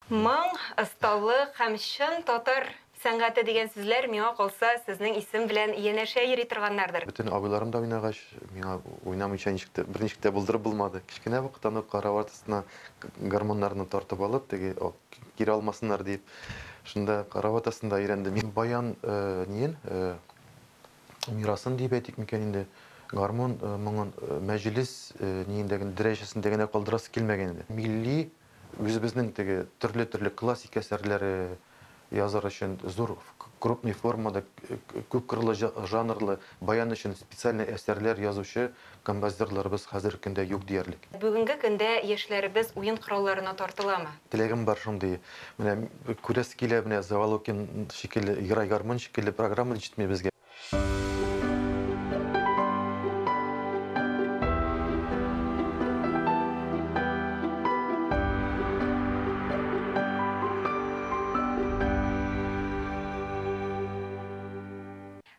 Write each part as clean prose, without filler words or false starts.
Моң, осталык һәм чын татар сәнгате дигән сүзләр миңа калса сезнең исем белән янәшә йөри торганнардыр. Бөтен абыйларым да уйнагач, миңа уйнамыйча ничек тә, берничек тә булдырып булмады. Кечкенә вакыттан ук карават астына гармуннарны тартып алып, теге кире алмасыннар диеп, шунда карават астында өйрәндем. Мин баян ниен, мирасын дип әйтик микән инде, гармун моңын мәҗлес ниендә генә, дәрәҗәсендә генә калдырасы килмәгән иде. Милли үзебезнең теге төрле-төрле классик әсәрләре язар өчен зур крупный формада күпкырлы жанрлы баян өчен специальный әсәрләр язучы композиторларыбыз хәзерге көндә юк диярлек. Бүгенге көндә яшьләребез уен коралларына тартыламы? Теләгем бар шундый. Менә күрәсе килә, менә Заволокин шикелле, Играй гармун шикелле программа җитми безгә.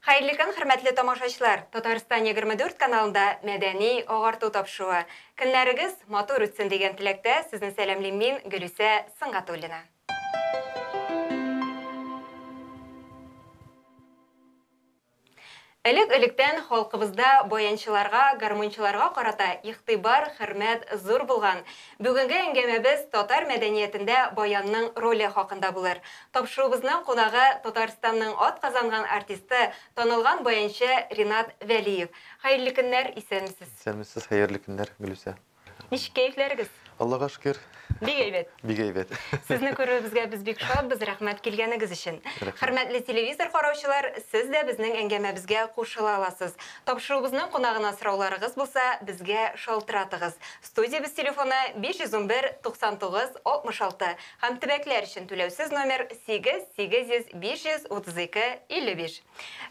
Хәерле көн, хөрмәтле тамашачылар! Татарстан 24 каналында мәдәни агарту тапшыруы. Көннәрегез матур үтсен дигән теләктә сезне сәламлим мин, Гөлүсә Сөнгатуллина. Элек-электән халкыбызда баянчыларга, гармунчыларга карата игътибар, хөрмәт зур булган. Бүгенге әңгәмәбез татар мәдәниятендә баянның роле хакында булыр. Тапшыруыбызның кунагы Татарстанның атказанган артисты, танылган баянчы Ринат Вәлиев. Хәерле көннәр, исәнмесез. Исәнмесез, хәерле көннәр, Гөлүсә. Ничек кәефләрегез? Аллага шөкер. Бик әйбәт. Бик әйбәт. Сезне күрүебезгә без бик шатбыз, рәхмәт килгәнегез өчен. Хөрмәтле телевизор караучылар, сез дә безнең әңгәмәбезгә кушыла аласыз. Тапшыруыбызның кунагына сорауларыгыз булса, безгә шалтыратыгыз. Студиябез телефоны 511 99 66 һәм төбәкләр өчен түләүсез номер 8 800 532 55.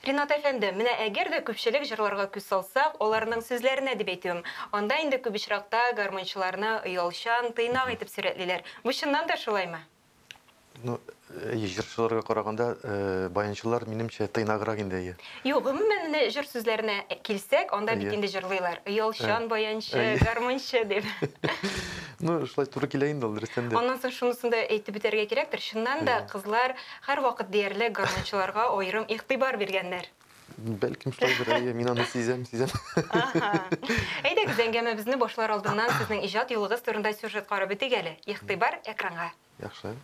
Ринат әфәнде, менә әгәр дә күпчелек җырларга күз салсак, аларның сүзләренә дип әйтүем, анда инде күп очракта гармунчыларны оялчан, тыйнак итеп сурәтлиләр. Бу чыннан да шулаймы? Ну, әйе, җырчыларга караганда, баянчылар, минемчә, тыйнаграк инде, әйе. Юк, гомумән, менә җыр сүзләренә килсәк, анда бит инде җырлыйлар, оялчан баянчы, гармунчы дип. Ну, шулай туры килә инде ул, дөрестән дә. Аннан соң шунысын да әйтеп үтәргә кирәктер, чыннан да кызлар һәрвакыт диярлек гармунчыларга аерым игътибар биргәннәр. Бәлкем шулайдыр, әйе, мин аны сизәм, сизәм. Аһа. Әйдәгез, әңгәмәбезне башлар алдыннан сезнең иҗат юлыгыз турында сюжет карап үтик әле. Игътибар экранга. Яхшы.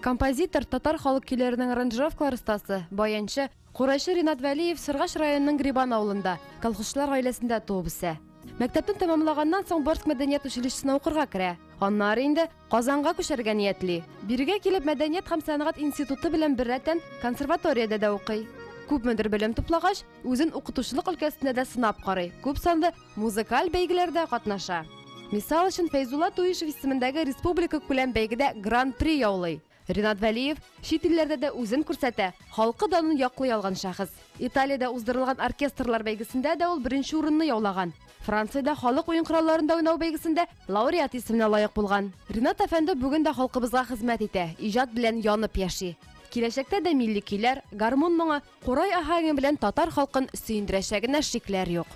Композитор, татар халык көйләренең аранжировкалар остасы, баянчы, курайчы Ринат Вәлиев Сыргач районының Грибан авылында, колхозчылар гаиләсендә туып үсә. Мәктәпне тәмамлаганнан соң Борск мәдәният училищесына укырга керә. Аннары инде Казанга күчәргә ниятли. Бирегә килеп мәдәният һәм сәнгать институты белән беррәттән консерваториядә дә укый. Күпмедер белем туплагач, үзен укытучылык өлкәсендә дә сынап карый, күпсанлы музыкаль бәйгеләрдә катнаша. Мисал өчен, Фәйзулла Туишев исемендәге республикакүләм бәйгедә Гран-при яулый. Ринат Вәлиев чит илләрдә дә үзен күрсәтә, халкы данын яклый алган шәхес. Италиядә уздырылган оркестрлар бәйгесендә дә ул беренче урынны яулаган. Франциядә халык уен коралларында уйнау бәйгесендә лауреат исеменә лаек булган. Ринат әфәнде бүген дә халкыбызга хезмәт итә, иҗат белән янып яши. Киләчәктә дә милли көйләр, гармун моңы, курай аһәңе белән татар халкын сөендерәчәгенә шикләр юк.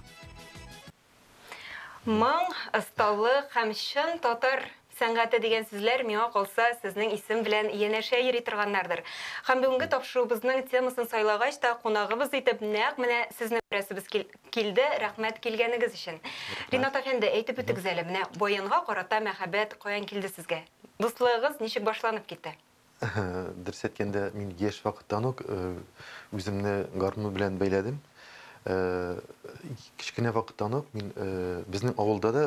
Моң, осталык һәм чын татар сәнгате дигән сүзләр миңа калса сезнең исем белән янәшә йөри торганнардыр. Һәм бүгенге тапшыруыбызның темасын сайлагач та кунагыбыз итеп нәкъ менә сезне күрәсебез килде, рәхмәт килгәнегез өчен. Ринат әфәнде, әйтеп үтегез әле, менә баянга карата мәхәббәт каян килде сезгә? Дуслыгыгыз ничек башланып китте? Дөрес әйткәндә, мин яшь вакыттан ук үземне гармун белән бәйләдем. Кечкенә вакыттан ук мин безнең авылда да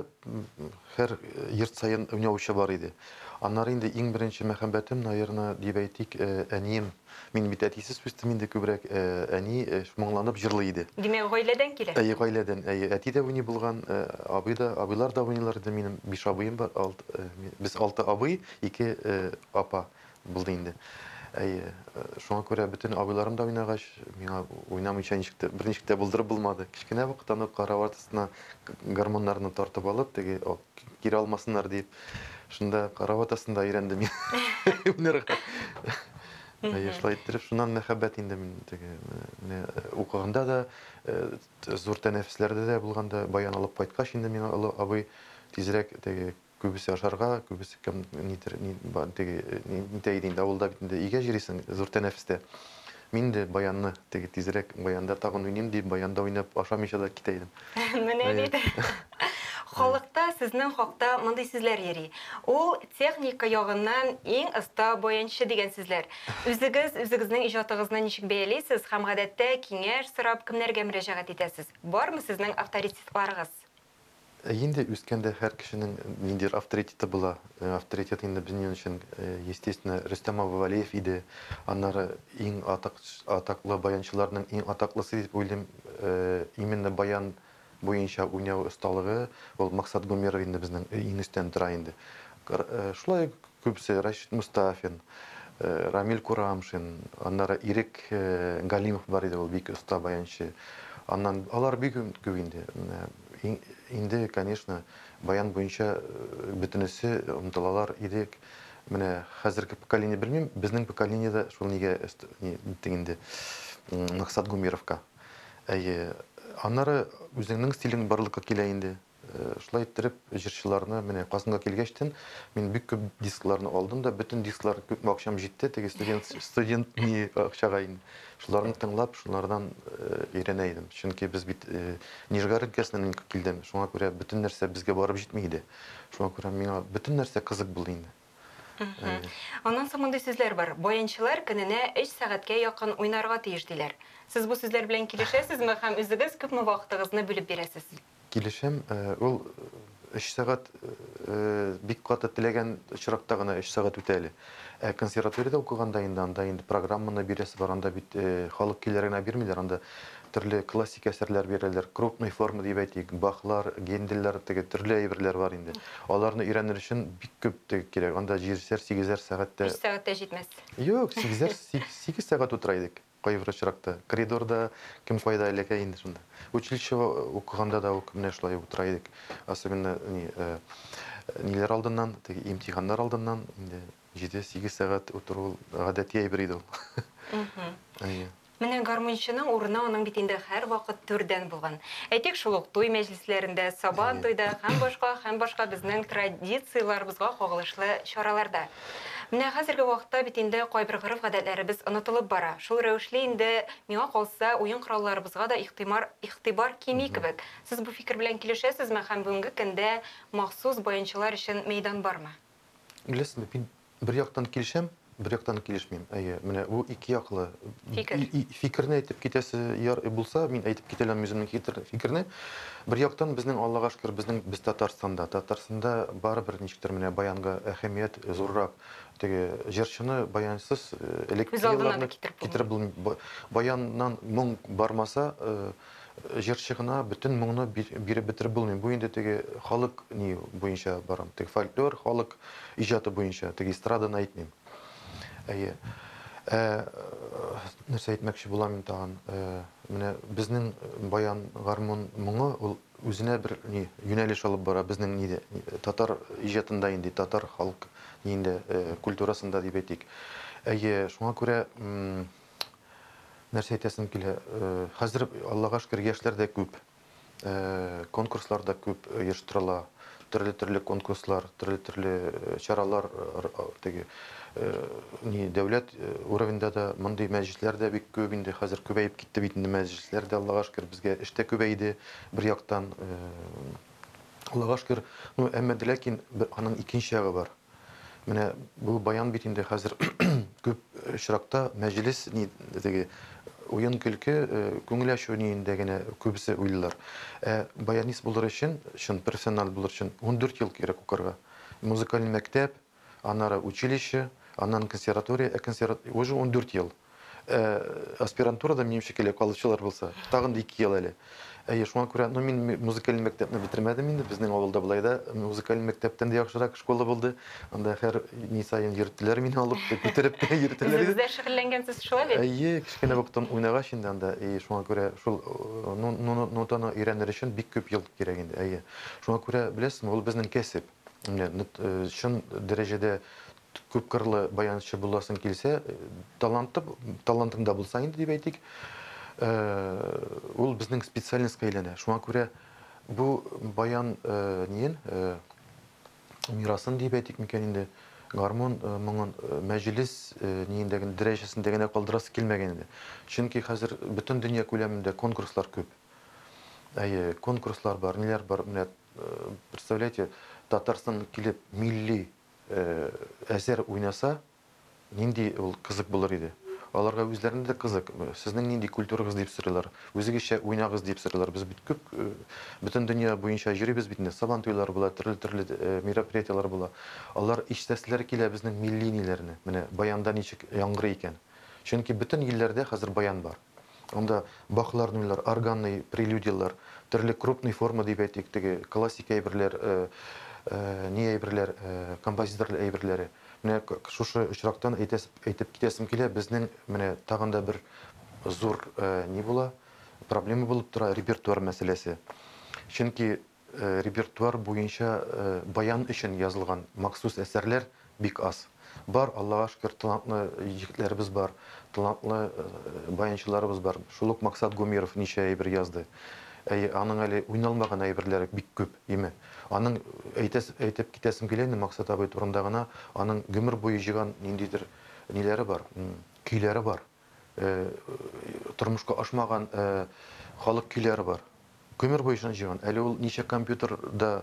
һәр йорт саен уйнаучы бар иде. Аннары инде иң беренче мәхәббәтем, наверное, дип әйтик, әнием. Мин бит әтисез үстем инде күбрәк. Әни моңланып җырлый иде. Димәк, гаиләдән килә? Әйе, гаиләдән. Әйе, әти дә уйный булган, абый да, абыйлар да уйныйлар иде. Минем биш абыем бар, без алты абый, ике апа булды инде. Әйе, шуңа күрә бөтен абыйларым да уйнагач, миңа уйнамыйча ничек тә, берничек тә булдырып булмады. Кечкенә вакыттан ук карават астына гармуннарны тартып алып, теге кире алмасыннар диеп, шунда карават астында өйрәндем мин уйнарга. Әйе, шулай иттереп, шуннан мәхәббәт инде мин теге менә укыганда да, зур тәнәфесләрдә дә булганда баян алып кайткач инде миңа олы абый тизрәк теге. Күбесе ашарга, күбесе кем нидер, теге нитә иде инде, авылда бит инде өйгә җөрисең зур тәнәфестә. Мин дә баянны теге тизрәк баянда тагын уйныйм дип, баянда уйнап ашамыйча да китә идем. Менә бит. Халыкта сезнең хакта мондый сүзләр йөри. Ул техника ягыннан иң оста баянчы дигән сүзләр. Үзегез үзегезнең иҗатыгызны ничек бәялисез һәм гадәттә киңәш сорап кемнәргә мөрәҗәгать итәсез? Бармы сезнең авторитетларыгыз? Инде үскәндә һәр кешенең ниндидер авторитеты була. Авторитет инде безнең өчен, естественно, Рөстәм абый Вәлиев иде. Аннары иң атаклы баянчыларның иң атаклысы дип уйлыйм, именно баян буенча уйнау осталыгы, ул Максат Гумеров инде безнең иң өстән тора инде. Шулай күбесе Рашид Мустафин, Рамил Курамшин, аннары Ирек Галимов бар иде, ул бик оста баянчы. Аннан алар бик күп инде. Инде, конечно, баян буенча бөтенесе омтылалар иде. Менә хәзерге поколение белмим, безнең поколениедә шул нигә инде Максат Гумеровка. Әйе, аннары үзеңнең стилең барлыкка килә инде. Шулай иттереп, җырчыларны менә Казанга килгәчтен мин бик күп дискларны алдым да, бөтен дисклар күпме акчам җитте, теге студент ни акчага инде. Шуларны тыңлап, шулардан өйрәнә идем. Чөнки без бит Нижгар өлкәсеннән мин килдем. Шуңа күрә бөтен нәрсә безгә барып җитми иде. Шуңа күрә миңа бөтен нәрсә кызык булды инде. Аннан соң мондый сүзләр бар. Баянчылар көненә 3 сәгатькә якын уйнарга тиеш диләр. Сез бу сүзләр белән килешәсезме һәм үзегез күпме вакытыгызны бүлеп бирәсез? Килешәм. Ул 3 сәгать бик каты теләгән очракта гына 3 сәгать үтә әле. Ә консерваториядә укыганда инде анда инде программаны бирәсе бар, анда бит халык көйләре генә бирмиләр, анда төрле классик әсәрләр бирәләр, крупной форма дип әйтик, Бахлар, Генделләр, теге төрле әйберләр бар инде. Аларны өйрәнер өчен бик күп теге кирәк. Анда 7-шәр, 8-әр сәгатьтә. 3 сәгатьтә җитмәс. Юк, 8-әр, 8 сәгать утыра идек. Кайбер очракта коридорда кем кайда эләгә инде шунда. Училище укыганда да ук менә шулай утыра идек. Особенно ни, ниләр алдыннан, теге имтиханнар алдыннан инде 7-8 сәгать утыру гадәти әйбер иде ул. Әйе. Менә гармунчының урыны аның бит инде һәрвакыт түрдән булган. Әйтик, шул ук туй мәҗлесләрендә, сабан туйда һәм башка безнең традицияләребезгә кагылышлы чараларда. Менә хәзерге вакытта бит инде кайбер гореф-гадәтләребез онытылып бара. Шул рәвешле инде миңа калса, уен коралларыбызга да игътибар кими кебек. Сез бу фикер белән килешәсезме һәм бүгенге көндә махсус баянчылар өчен мәйдан бармы? Беләсезме, мин бер яктан килешәм, бер яктан килешмим. Әйе, менә бу ике яклы фикер. Фикерне әйтеп китәсе яр булса, мин әйтеп китә алам үземнең фикерне. Бер яктан безнең Аллага шөкер, безнең без Татарстанда, Татарстанда барыбер ничектер менә баянга әһәмият зуррак. Теге җырчыны баянсыз элек елларны китереп булмый. Баяннан моң бармаса, җырчы гына бөтен моңны биреп бетереп булмый. Бу инде теге халык ни буенча барам. Теге фольклор, халык иҗаты буенча, теге эстраданы әйтмим. Әйе. Нәрсә әйтмәкче булам мин тагын? Менә безнең баян гармун моңы ул үзенә бер ни юнәлеш алып бара безнең нидә, татар иҗатында инде, татар халык инде культурасында дип әйтик. Әйе, шуңа күрә нәрсә әйтәсем килә? Хәзер Аллага шөкер яшьләр дә күп. Конкурслар да күп оештырыла. Төрле-төрле конкурслар, төрле-төрле чаралар теге ни дәүләт уровеньда да мондый мәҗлесләр дә бик күп инде хәзер күбәеп китте бит инде мәҗлесләр дә Аллага шөкер безгә эш тә күбәйде бер яктан. Аллага шөкер, ну әмма дә ләкин аның икенче ягы бар. Менә бу баян бит инде хәзер күп очракта мәҗлес ни теге уен көлке күңел ачу ниендә генә күбесе уйлыйлар. Ә баянист булыр өчен, чын профессиональ булыр өчен 14 ел кирәк укырга. Музыкальный мәктәп, аннары училище, аннан консерватория, ә консерватория уже 14 ел. Аспирантурада минем шикелле калучылар булса, тагын да 2 ел әле. Әйе, шуңа күрә, ну мин музыкаль мәктәпне бетермәдем инде, безнең авылда болай да музыкаль мәктәптән дә яхшырак школа булды. Анда һәр ни саен йөрттеләр мине алып, күтәреп тә йөрттеләр. Үзегез дә шөгыльләнгәнсез шулай бит? Әйе, кечкенә вакыттан уйнагач инде анда, и шуңа күрә шул нотаны өйрәнер өчен бик күп ел кирәк инде. Әйе. Шуңа күрә, беләсезме, ул безнең кәсеп. Менә чын дәрәҗәдә күп кырлы баянчы буласың килсә, таланты, талантың да булса инде дип әйтик, ул безнең специальностька әйләнә. Шуңа күрә бу баян ниен, Мирасын дип әйтик микән инде, гармун моңын мәҗлес ниендә генә, дәрәҗәсендә генә калдырасы килмәгән иде. Чөнки хәзер бөтен дөнья күләмендә конкурслар күп. Әйе, конкурслар бар, ниләр бар. Менә, представляете, Татарстан килеп милли әсәр уйнаса, нинди ул кызык булыр иде. Аларга үзләренә дә кызык. Сезнең нинди культурагыз дип сорыйлар. Үзегезчә уйнагыз дип сорыйлар. Без бит күп бөтен дөнья буенча йөрибез бит инде. Сабан туйлары була, төрле-төрле мероприятиеләр була. Алар ишетәселәре килә безнең милли ниләрне. Менә баянда ничек яңгырый икән. Чөнки бөтен илләрдә хәзер баян бар. Анда Бахларны уйлар, органный прелюдияләр, төрле крупный форма дип әйтик, теге классик әйберләр, ни әйберләр, композитор әйберләре. Менә шушы очрактан әйтеп китәсем килә, безнең менә тагын да бер зур ни була, проблема булып тора репертуар мәсьәләсе. Чөнки репертуар буенча баян өчен язылган махсус әсәрләр бик аз. Бар, Аллага шөкер, талантлы егетләребез бар, талантлы баянчыларыбыз бар. Шул ук Максат Гумеров ничә әйбер язды. Әй, аның әле уйналмаган әйберләре бик күп, име. Аның әйтеп китәсем килә инде Максат абый турында гына, аның гомер буе җыйган ниндидер ниләре бар, көйләре бар. Тормышка ашмаган халык көйләре бар. Гомер буе шуны җыйган. Әле ул ничә компьютерда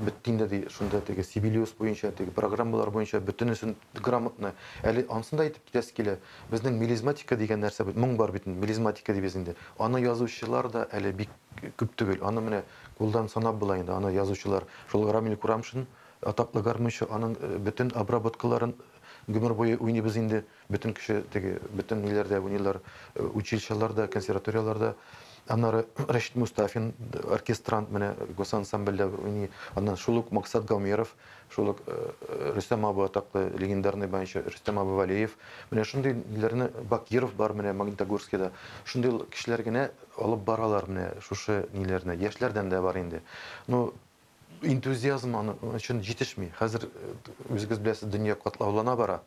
бетте инде ди, шунда теге Сибелиус буенча, теге программалар буенча бөтенесен грамотно. Әле ансын да әйтеп китәсе килә. Безнең мелизматика дигән нәрсә бит, моң бар бит, мелизматика дибез инде. Аны язучылар да әле бик күп түгел. Аны менә кулдан санап була инде, аны язучылар. Шул Рамил Курамшин, атаклы гармунчы, аның бөтен обработкаларын гомер буе уйныйбыз инде. Бөтен кеше теге, бөтен ниләрдә уйныйлар, училищеларда, консерваторияләрдә. Аннары Рәшит Мустафин, оркестрант, менә госансамбльдә уйный. Аннан шул ук Максат Гомеров, шул ук Рөстәм абый, атаклы легендарный баянчы Рөстәм абый Валеев. Менә шундый ниләрне, Бакиров бар менә Магнитогорскийда. Шундый кешеләр генә алып баралар менә шушы ниләрне. Яшьләрдән дә бар инде. Ну, энтузиазм аны өчен җитешми. Хәзер үзегез беләсез, дөнья катлаулана бара.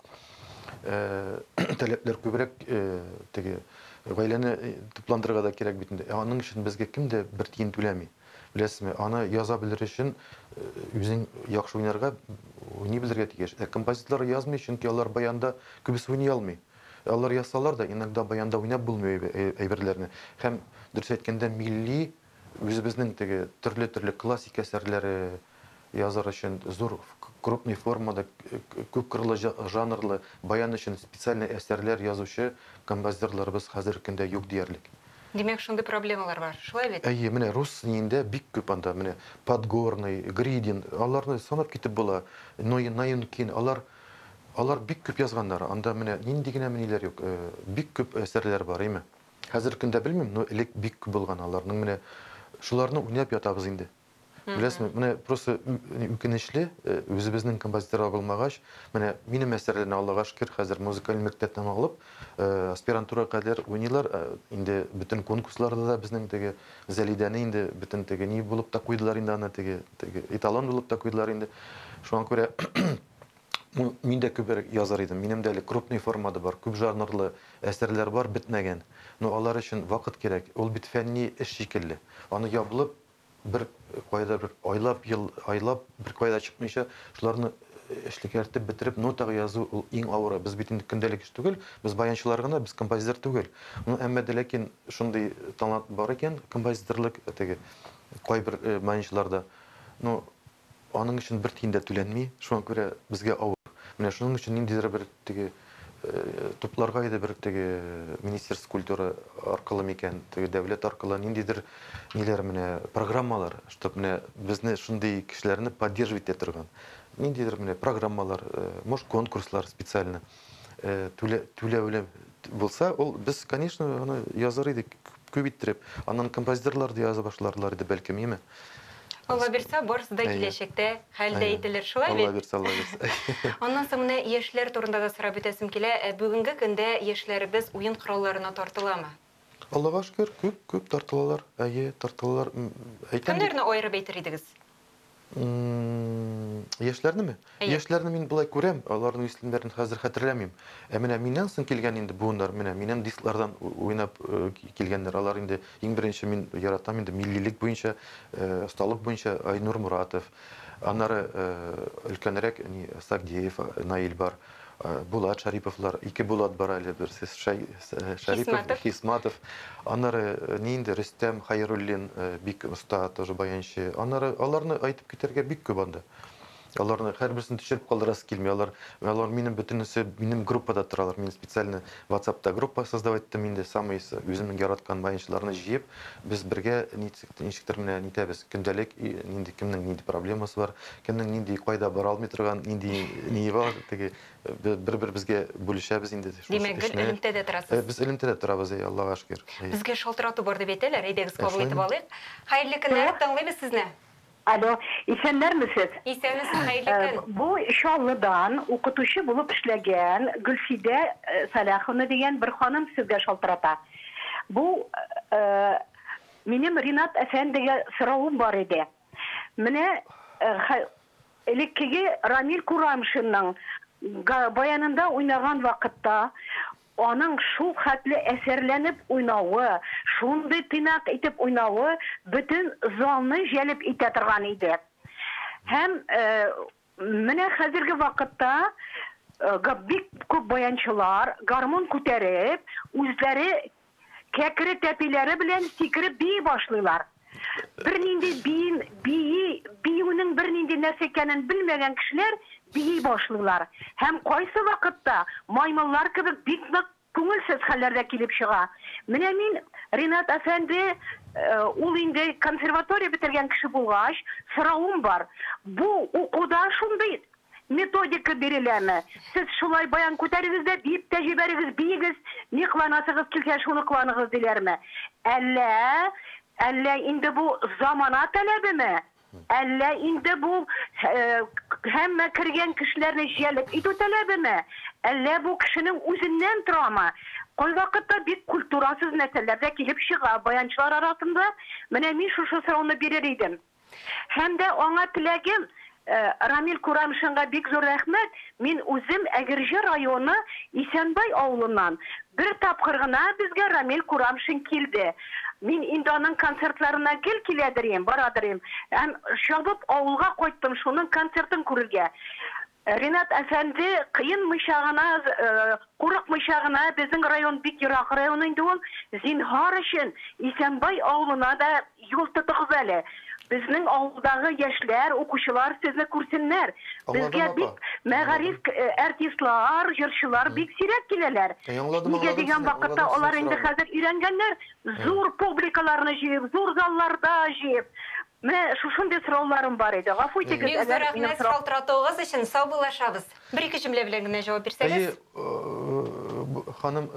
Таләпләр күбрәк, теге гаиләне тупландырырга да кирәк бит инде. Аның өчен безгә кем дә бер тиен түләми. Беләсезме, аны яза белер өчен үзең яхшы уйнарга, уйный белергә тиеш. Ә композиторлар язмый, чөнки алар баянда күбесе уйный алмый. Алар язсалар да, иногда баянда уйнап булмый әйберләрне. Һәм дөрес әйткәндә, милли үзебезнең теге төрле-төрле классик әсәрләре язар өчен зур крупный формада күп кырлы жанрлы баян өчен специальный әсәрләр язучы композиторларыбыз хәзерге көндә юк диярлек. Димәк, шундый проблемалар бар, шулай бит? Әйе, менә рус ниендә бик күп анда, менә Подгорный, Гридин, аларны санап китеп була. Наинкин, алар бик күп язганнар. Анда менә нинди генә ниләр юк, бик күп әсәрләр бар, әйме. Хәзерге көндә белмим, но элек бик күп булган аларның, менә шуларны уйнап ятабыз инде. Беләсезме, менә просто үкенечле, үзебезнең композиторлар булмагач, менә минем әсәрләрне, Аллага шөкер, хәзер музыкаль мәктәптән алып, аспирантура кадәр уйныйлар. Инде бөтен конкурсларда да безнең теге Зәлидәне инде бөтен теге ни булып та куйдылар инде аны, теге эталон булып та куйдылар инде. Шуңа күрә мин дә күбрәк язар идем. Минем дә әле крупный формада бар, күп жанрлы әсәрләр бар, бетмәгән. Но алар өчен вакыт кирәк. Ул бит фәнни эш шикелле. Аны ябылып, бер кайда бер айлап, ел, айлап бер кайда чыкмыйча, шуларны эшлекәртеп бетереп, нотага язу ул иң авыры. Без бит инде көндәлек эш түгел, без баянчылар гына, без композитор түгел. Ну, әмма дә ләкин шундый талант бар икән, композиторлык теге кайбер баянчыларда. Ну, аның өчен бер тиен дә түләнми, шуңа күрә безгә авыр. Менә шуның өчен ниндидер бер теге тупларга иде бер теге Министерство культуры аркылы микән, теге дәүләт аркылы ниндидер ниләр менә программалар, чтоб менә безне шундый кешеләрне поддерживать итә торган. Ниндидер менә программалар, может, конкурслар специально түләүле булса, ул без, конечно, аны язар идек күп иттереп. Аннан композиторлар да яза башларлар иде бәлкем, әйеме? Алла бирсә, барысы да киләчәктә хәл дә ителер, шулай бит? Алла бирсә, Алла бирсә. Аннан соң менә яшьләр турында да сорап үтәсем килә. Бүгенге көндә яшьләребез уен коралларына тартыламы? Аллага шөкер, күп, күп тартылалар. Әйе, тартылалар. Әйтәм бит. Кемнәрне аерып әйтер идегез? Яшьләрнеме? Яшьләрне мин болай күрәм, аларның исемнәрен хәзер хәтерләмим. Ә менә миннән соң килгән инде буыннар, менә миннән дисклардан уйнап килгәннәр, алар инде иң беренче мин яратам инде миллилек буенча, осталык буенча Айнур Муратов, Аннары өлкәнрәк Сагдеев Наил бар, Булат Шариповлар, ике Булат бар әле, берсе Шарипов, Хисматов. Аннары инде Рөстәм Хайруллин бик оста тоже баянчы. Аннары аларны әйтеп китәргә бик күп анда. Аларны һәрберсен төшереп калдырасы килми. Алар минем бөтенесе минем группада торалар. Мин специально WhatsAppта группа создавать иттем инде, самый үземнең яраткан баянчыларны җыеп, без бергә ничектер менә нитәбез. Көндәлек нинди кемнең нинди проблемасы бар, кемнең нинди кайда бара алмый торган, нинди ние бар, теге бер-беребезгә бүлешәбез инде. Димәк, гел элемтәдә торасыз. Без элемтәдә торабыз, Аллага шөкер. Безгә шалтырату бар дип әйтәләр, әйдәгез кабул итеп алыйк. Хәерле көннәр, тыңлыйбыз сезне. Алло, исәннәрмесез? Исәнмесез, хәерле көн. Бу Чаллыдан укытучы булып эшләгән Гөлфидә Саляховна дигән бер ханым сезгә шалтырата. Бу минем Ринат әфәндегә соравым бар иде. Менә элеккеге Рамил Курамшинның баянында уйнаган вакытта аның шул хәтле әсәрләнеп уйнавы, шундый тыйнак итеп уйнавы бөтен залны җәлеп итә торган иде. Һәм менә хәзерге вакытта бик күп баянчылар гармун күтәреп, үзләре кәкре тәпиләре белән сикереп бии башлыйлар. Бернинди биюнең бернинди нәрсә икәнен белмәгән кешеләр бии башлыйлар. Һәм кайсы вакытта маймыллар кебек бик нык күңелсез хәлләрдә килеп чыга. Менә мин Ринат әфәнде, ул инде консерватория бетергән кеше булгач, соравым бар. Бу укуда шундый методика биреләме? Сез шулай баян күтәрегез дә, биеп тә җибәрегез, биегез, ни кыланасыгыз килсә, шуны кыланыгыз диләрме? Әллә инде бу замана таләбеме? Әллә инде бу һәммә кергән кешеләрне җәлеп итү таләбеме? Әллә бу кешенең үзеннән торамы? Кайвакытта бик культурасыз нәрсәләр дә килеп чыга баянчылар арасында. Менә мин шушы сорауны бирер идем. Һәм дә аңа теләгем, Рамил Курамшинга бик зур рәхмәт. Мин үзем Әгерҗе районы Исәнбай авылыннан. Бер тапкыр гына безгә Рамил Курамшин килде. Мин инде аның концертларына гел киләдерим, барадырым. Һәм чабып авылга кайттым шуның концертын күрергә. Ринат әфәнде кыенмыйча гына, курыкмыйча гына, безнең район бик ерак район инде ул. Зинһар өчен Исәнбай авылына да юл тотыгыз әле. Безнең авылдагы яшьләр, укучылар сезне күрсеннәр. Безгә бик мәгариф артистлар, җырчылар бик сирәк киләләр. Нигә дигән вакытта алар инде хәзер өйрәнгәннәр, зур публикаларны җыеп, зур залларда җыеп. Менә шушындый сорауларым бар иде. Гафу итегез, Бик зур рәхмәт шалтыратуыгыз өчен, саубуллашабыз. Бер-ике җөмлә белән генә җавап бирсәгез. Ханым,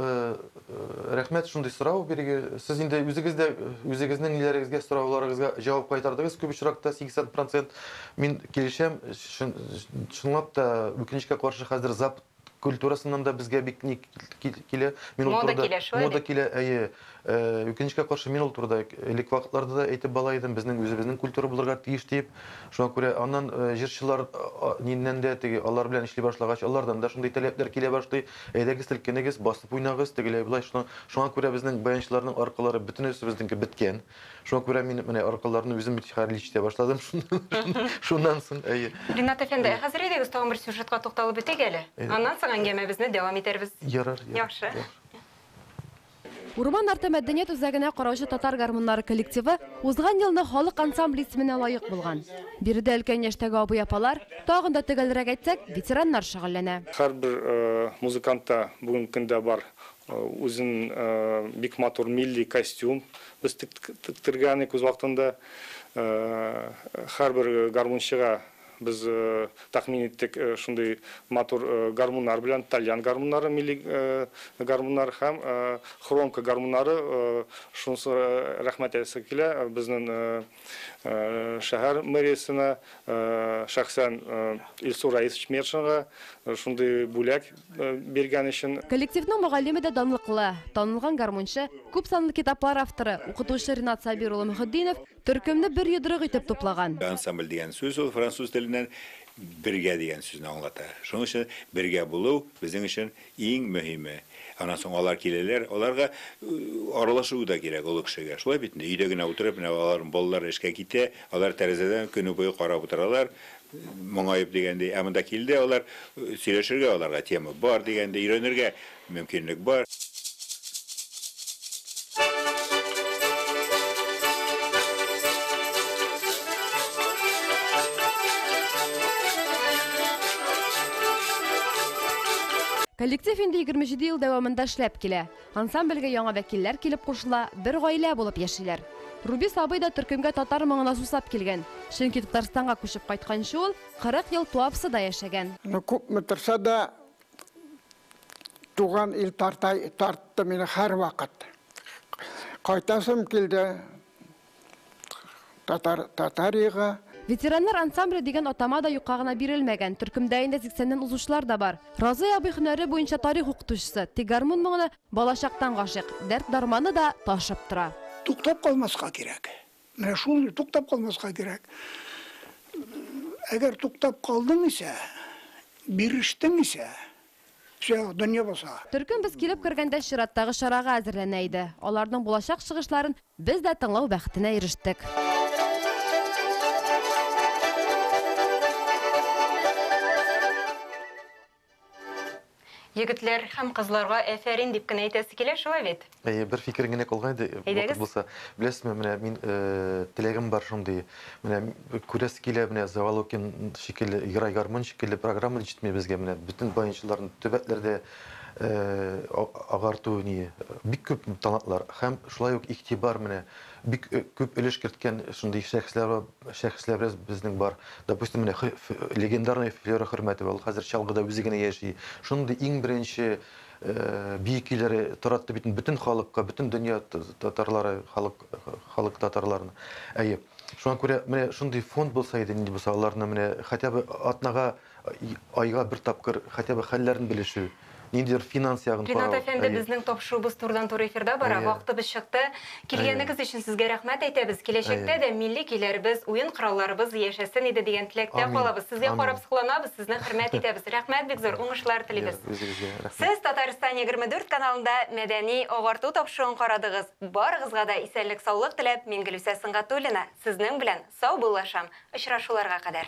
рәхмәт шундый сорау бирегез. Сез инде үзегез дә үзегезнең ниләрегезгә сорауларыгызга җавап кайтардыгыз. Күп очракта 80% мин килешәм. Чынлап та үкенечкә каршы хәзер Запад культурасыннан да безгә бик ни килә. Мин ул турыда мода килә, әйе. Үкенечкә каршы мин ул турыда элек вакытларда да әйтеп бала идем, безнең үзебезнең культура булырга тиеш дип. Шуңа күрә аннан җырчылар ниннән дә теге алар белән эшли башлагач, алардан да шундый таләпләр килә башлый. Әйдәгез, селкенегез, басып уйнагыз, тегеләй болай. Шуңа күрә безнең баянчыларның аркалары бөтенесе безнеңке беткән. Шуңа күрә мин менә аркаларны үзем бит хәрличтә башладым. Шуннан соң, әйе. Ринат әфәнде, хәзер әйдәгез тагын бер сюжетка тукталып үтик әле. Аннан соң әңгәмәбезне дәвам итәрбез. Ярар, яхшы. Урман арты мәдәният үзәгенә караучы татар гармуннары коллективы узган елны халык ансамбле исеменә лаек булган. Биредә өлкән яшьтәге абый-апалар, тагын да төгәлрәк әйтсәк, ветераннар шөгыльләнә. Һәрбер музыкантта бүгенге көндә бар үзен бик матур милли костюм без тектергән үз вакытында. Һәрбер гармунчыга без тәкъмин иттек шундый матур гармуннар белән, тальян гармуннары, милли гармуннар һәм хромка гармуннары. Шунысы рәхмәт әйтәсе килә безнең шәһәр мэриясенә, шәхсән Илсур Раисович Мершинга шундый бүләк биргән өчен. Коллективның мөгаллиме дә данлыклы, танылган гармунчы, күп санлы китаплар авторы, укытучы Ринат Сабир улы Мөхетдинов төркемне бер йодрык итеп туплаган. Ансамбль дигән сүз ул француз теленнән бергә дигән сүзне аңлата. Шуның өчен бергә булу безнең өчен иң мөһиме. Аннан соң алар киләләр, аларга аралашу да кирәк олы кешегә. Шулай бит инде, өйдә генә утырып, менә аларның балалары эшкә китә, алар тәрәзәдән көне буе карап утыралар, моңаеп дигәндәй. Ә монда килде алар, сөйләшергә аларга тема бар дигәндәй, өйрәнергә мөмкинлек бар. Коллектив инде 27 ел дәвамында эшләп килә. Ансамбльгә яңа вәкилләр килеп кушыла, бер гаилә булып яшиләр. Рубис абый да төркемгә татар моңына сусап килгән. Чөнки Татарстанга күчеп кайтканчы ул 40 ел Туапсыда яшәгән. Ну, күпме торса да, туган ил тарта, тартты мине һәрвакыт. Кайтасым килде татар, Татариягә. Ветераннар ансамбле дигән атама да юкка гына бирелмәгән. Төркемдә инде 80-нән узучылар да бар. Разый абый һөнәре буенча тарих укытучысы, тик гармун моңына балачактан гашыйк. Дәрт-дарманы да ташып тора. Туктап калмаска кирәк. Менә шул туктап калмаска кирәк. Әгәр туктап калдың исә, бирештең исә, все, дөнья баса. Төркем без килеп кергәндә чираттагы чарага әзерләнә иде. Аларның булачак чыгышларын без дә тыңлау бәхетенә ирештек. Егетләр һәм кызларга әфәрин дип кенә әйтәсе килә, шулай бит? Әйе, бер фикер генә калган иде, Әйдәгез. вакыт булса. Беләсезме, менә мин теләгем бар шундый. Менә күрәсе килә, менә Заволокин шикелле, Играй гармун шикелле программа җитми безгә. Менә бөтен баянчыларны төбәкләрдә агарту ни, бик күп талантлар һәм шулай ук игътибар менә бик күп өлеш керткән шундый шәхесләр, шәхесләребез безнең бар. Допустим, менә легендарный Флера Хөрмәтова, ул хәзер Чалгыда үзе генә яши. Шундый иң беренче бию көйләре таратты бит бөтен халыкка, бөтен дөнья татарлары, халык, халык татарларына. Әйе. Шуңа күрә менә шундый фонд булса иде, нинди булса, аларны менә хотя бы атнага, айга бер тапкыр хотя бы хәлләрен белешү, ниндидер финанс ягын Ринат карау. әфәнде, Әйе. безнең тапшыруыбыз турыдан-туры эфирда бара, Әйе. вакытыбыз чыкты. Килгәнегез өчен сезгә рәхмәт әйтәбез. Киләчәктә Әйе. дә милли көйләребез, уен коралларыбыз яшәсен иде дигән теләктә Амин. калабыз. Сезгә Амин. карап сокланабыз, сезне хөрмәт итәбез. Рәхмәт бик зур, уңышлар телибез. Үзегезгә рәхмәт. Сез Татарстан 24 каналында мәдәни агарту тапшыруын карадыгыз. Барыгызга да исәнлек-саулык теләп, мин Гөлүсә Сөнгатуллина сезнең белән саубуллашам. Очрашуларга кадәр.